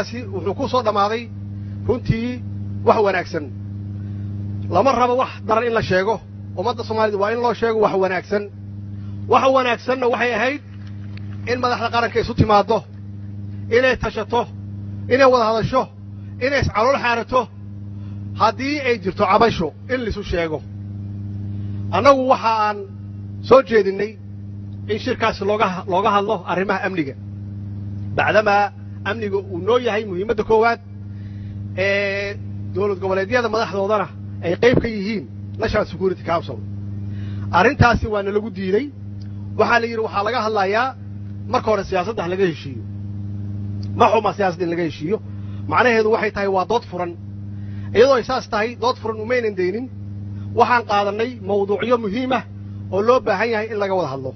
Wuxuu ku soo dhammaaday runtii wax wanaagsan. Lama rabo wax daran in la sheego. Ummadda Soomaalida waa in loo sheego wax wanaagsan. Wax wanaagsanna waxay ahayd in madaxda qaranka isu timaaddo, inay tashato, inay wada hadasho, inay iscalool xaarato. Haddii ay jirto cabasho, in laisu sheego. Annagu waxa aan soo jeedinnay in shirkaasi looga hadlo arrimaha amniga, bacdamaa amniga uu noo yahay muhiimadda koowaad ee dowlad goboleedyada madaxdoodana ay qayb ka yihiin National Security Council. Arrintaasi waa nalagu diiday. Waxaa la yidhi waxaa laga hadlayaa marka hore siyaasadda ha laga heshiiyo. Ma xuma siyaasadda in laga heshiiyo. Macnaheedu waxay tahay waa dood furan. Iyadoo ay saas tahay, dood furan umaynan daynin. Waxaan qaadannay mawduucyo muhiim ah oo loo baahan yahay in laga wada hadlo.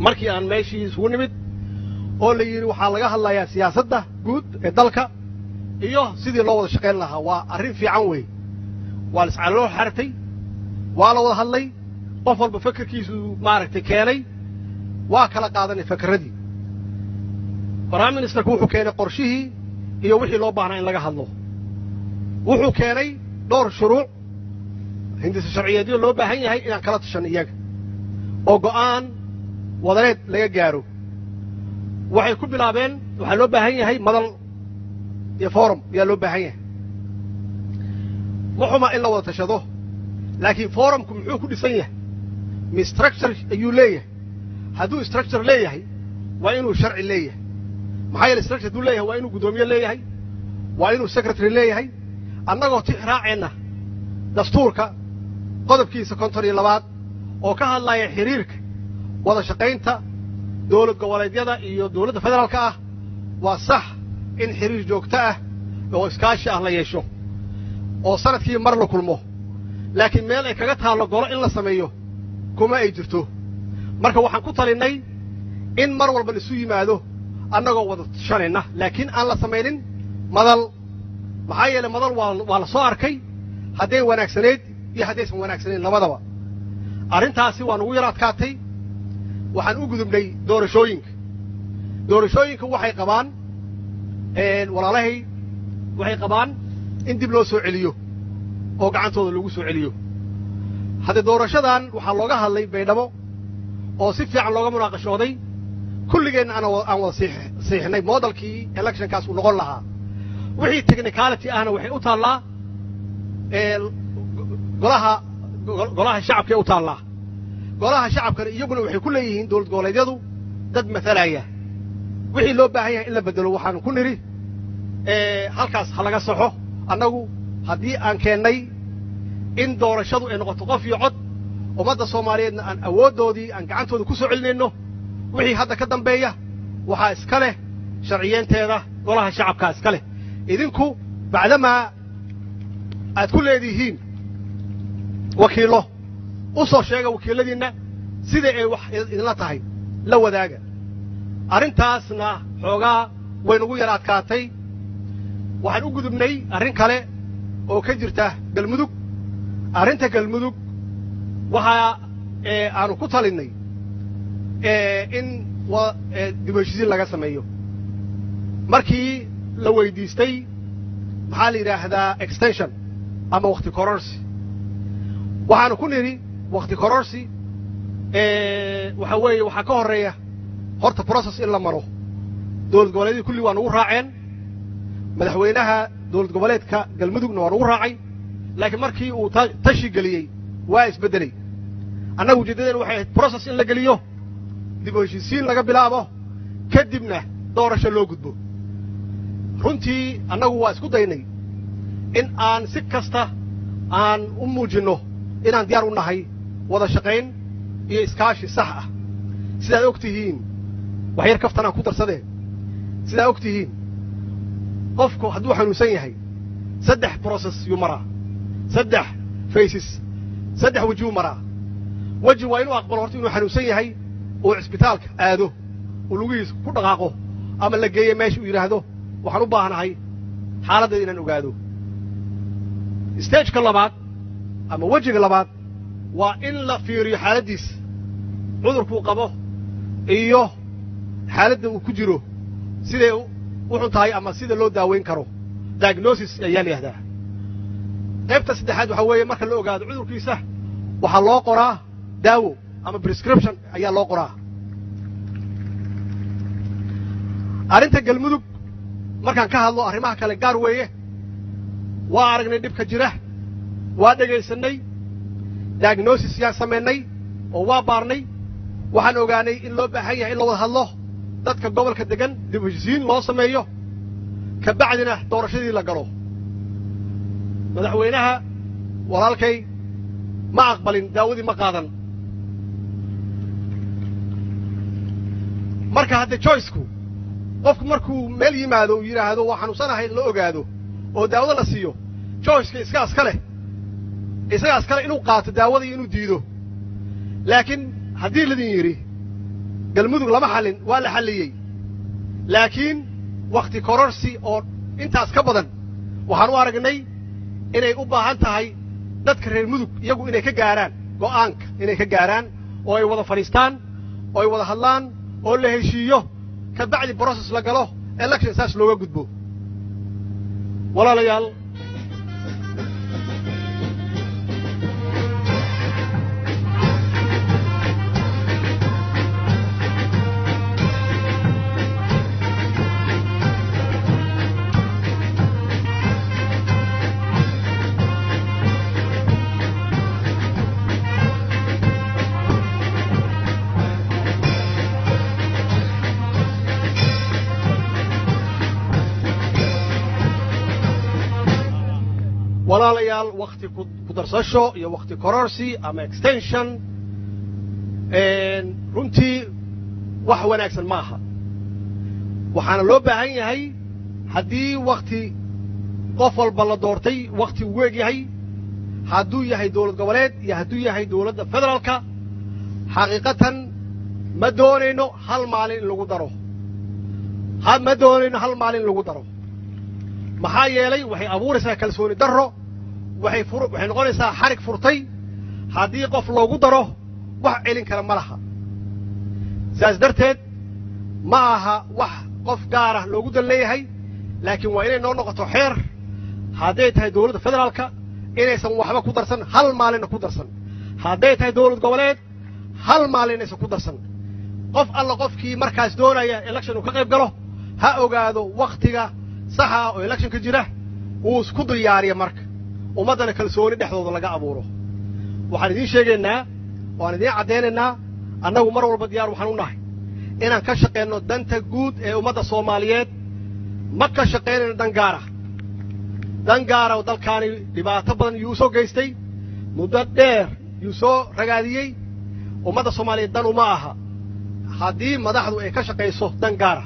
Markii aan meeshii isugu nimid oo la yidhi waxaa laga hadlayaa siyaasadda guud ee dalka iyo sidii loo wada shaqayn lahaa, waa arrin fiican wey. Waa la iscaloo xartay, waa la wada hadlay, qof walba fekerkiisu maaragtay keenay, waa kala qaadanay fekeradii. Prime ministerku wuxuu keenay qorshihii iyo wixii loo baahnaa in laga hadlo. Wuxuu keenay dhowr shuruuc, hindisa sharciyeedyo loo baahan yahay inaan kala tashan iyaga oo go'aan wadaneed laga gaaro. Waxay ku bilaabeen waxaa loo baahan yahay madal iyo forum ayaa loo baahan yahay. Ma xuma in la wada tashado, laakiin forumku muxuu ku dhisan yahay? Mi structure ayuu leeyahay? Hadduu structure leeyahay, waa inuu sharci leeyahay. Maxaa yeele, structure hadduu leeyahay, waa inuu guddoomiye leeyahay, waa inuu secretary leeyahay. Annagoo tix raaceenna dastuurka qodobkiisa 52aad oo ka hadlaya xiriirka wada shaqaynta dowlad goboleedyada iyo dowladda federaalka ah, waa sax in xiriir joogto ah oo iskaashi ah la yeesho oo sanadkii mar la kulmo, laakiin meel ay kaga taallo golo in la sameeyo kuma ay jirto. Marka waxaan ku talinnay in mar walba la isu yimaado annagoo wada tashanayna, laakiin aan la samaynin madal. Maxaa yeelay, madal waa la soo arkay hadday wanaagsanayd iyo haddaysan wanaagsanayn labadaba. Arrintaasi waa nugu yar adkaatay. Waxaan u gudubnay doorashooyinka. Doorashooyinka waxay qabaan walaalahay, waxay qabaan in dib loo soo celiyo oo gacantooda lagu soo celiyo. Hadde doorashadan waxaa looga hadlay Baydhabo oo si fiican looga munaaqashooday. Kulligeenna aan wada siixnay modelkii electionkaas uu noqon lahaa. Wixii technicality ahna waxay u taallaa golaha shacabkay u taallaa. Golaha shacabkana iyaguna waxay ku leeyihiin dowlad goboleedyadu dad mathalaya. Wixii loo baahan yahay in la bedelo, waxaanu ku nidhi halkaas ha laga saxo. Annagu haddii aan keennay in doorashadu ay noqoto qof iyo cod, ummadda Soomaaliyeedna aan awooddoodii aan gacantooda ku soo celinayno, wixii hadda ka dambeeya waxaa iska leh sharciyeenteeda golaha shacabkaa iska leh. Idinku bacdamaa aad ku leedihiin wakiillo, u soo sheega wakiilladiinna sida ay wax idinla tahay, la wadaaga. Arrintaasna xoogaa way nagu yar adkaatay. Waxaan u gudubnay arrin kale oo ka jirta Galmudug. Arrinta Galmudug waxaa aanu ku talinnay in dib u heshiisiin laga sameeyo. Markii la weydiistay, maxaa la yidhaahdaa, extension ama wakhti kororsi, waxaanu ku nidhi wakhti kororsi waxa weeye waxaa ka horreeya horta process in la maro. Dowlad goboleedyadii kulli waa nagu raaceen, madaxweynaha dowlad goboleedka Galmudugna waa nagu raacay, laakiin markii uu tashi geliyey waa isbeddelay. Annagu ujeeddadeen waxay ahayd process in la geliyo, dib u heshiisiin laga bilaabo, kadibna doorasho loo gudbo. Runtii annagu waa isku daynay in aan si kasta aan u muujinno inaan diyaar u nahay wada shaqayn iyo iskaashi sax ah. Sidaad og tihiin, wax yar kaftan aan ku darsadee, sidaad og tihiin, qofku hadduu xanuunsan yahay saddex process yuu maraa, saddex phases, saddex wejiyuu maraa. Weji waa inuu aqbalo horta inuu xanuunsan yahay, uu cisbitaalka aado, uu lugihiisa ku dhaqaaqo ama la geeyo meesha, uu yidhaahdo waxaan u baahnahay xaaladdeeda inaan ogaado. Stageka labaad ama wejiga labaad waa in la fiiriyo xaaladdiisa, cudurkuu qabo iyo xaaladda uu ku jiro, siday u u xun tahay ama sida loo daaweyn karo, diagnosis ayaa la yihahdaa. Qaybta saddexaad waxaa weeye marka la ogaado cudurkiisa, waxaa loo qoraa daawo ama prescription ayaa loo qoraa. Arrinta Galmudug markaan ka hadlo, arrimaha kale gaar weeye. Waa aragnay dhibka jira, waa dhegaysanay, diagnosis yaan samaynay oo waa baarnay. Waxaan ogaanay in loo baahan yahay in la wada hadlo, dadka gobolka degan dib u heshiisiin loo sameeyo, ka bacdina doorashadii la galo. Madaxweynaha walaalkay ma aqbalin, daawadii ma qaadan. Marka hadde joyceku qofku markuu meel yimaado uu yidhaahdo waa xanuunsanahay, la ogaado oo daawada la siiyo, joyceka isagaa iska leh, isagaa iskale inuu qaato daawada iyo inuu diido. Laakiin haddii ladin yidhi Galmudug lama xallin, waa la xalliyey, laakiin wakhti kororsi oo intaas ka badan waxaan u aragnay inay u baahan tahay dadka reer Mudug iyagu inay ka gaaraan go'aanka, inay ka gaaraan oo ay wada fadhiistaan oo ay wada hadlaan oo la heshiiyo, ka bacdi process la galo, election saas looga gudbo. Walaalayaal, walaalayaal, wakti ku darsasho iyo wakti kororsi ama extension runtii wax wanaagsan ma aha. Waxaana loo baahan yahay haddii wakti qof walba la doortay wakti uu eg yahay, hadduu yahay dowlad goboleed iyo hadduu yahay dowladda federaalka, xaqiiqatan ma doonayno hal maalin in lagu daro, ma doonayno hal maalin in lagu daro. Maxaa yeelay waxay abuuraysaa kalsooni darro, waxay noqonaysaa xarig furtay. Haddii qof loogu daro wax celin kara ma laha. Saas darteed ma aha wax qof gaarah loogu dan leeyahay, laakiin waa inay noo noqoto xeer hadday tahay dowladda federaalka inaysan waxba ku darsan, hal maalinna ku darsan. Hadday tahay dowlad goboleed, hal maalin inaysan ku darsan. Qof alla qofkii markaas doonaya election uu ka qayb galo ha ogaado wakhtiga saxa oo electionka jira, wuu isku diyaariya. Marka ummaddana kalsooni dhexdooda laga abuuro. Waxaan idiin sheegaynaa, waan idiin caddaynaynaa, annagu mar walba diyaar waxaan u nahay inaan ka shaqayno danta guud ee ummadda Soomaaliyeed. Ma ka shaqaynayno dan gaara. Dan gaara oo dalkaani dhibaato badan yuu soo geystay, muddo dheer yuu soo ragaadiyey. Ummadda Soomaaliyeed dan uma aha haddii madaxdu ay ka shaqayso dan gaara.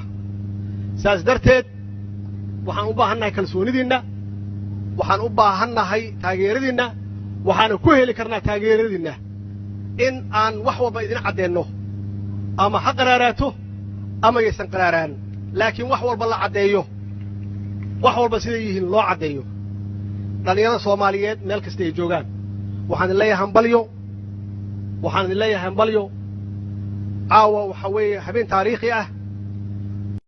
Saas darteed waxaan u baahan nahay kalsoonidiinna, waxaan u baahan nahay taageeradiinna. Waxaana ku heli karnaa taageeradiinna in aan wax walba idin caddeenno, ama ha qaraaraato ama yaysan qaraaraan, laakiin wax walba la caddeeyo, wax walba siday yihiin loo caddeeyo. Dhallinyarada Soomaaliyeed meel kasta ay joogaan waxaan idin leeyahay hambalyo, waxaan idin leeyahay hambalyo. Caawa waxaa weeye habeen taariikhi ah.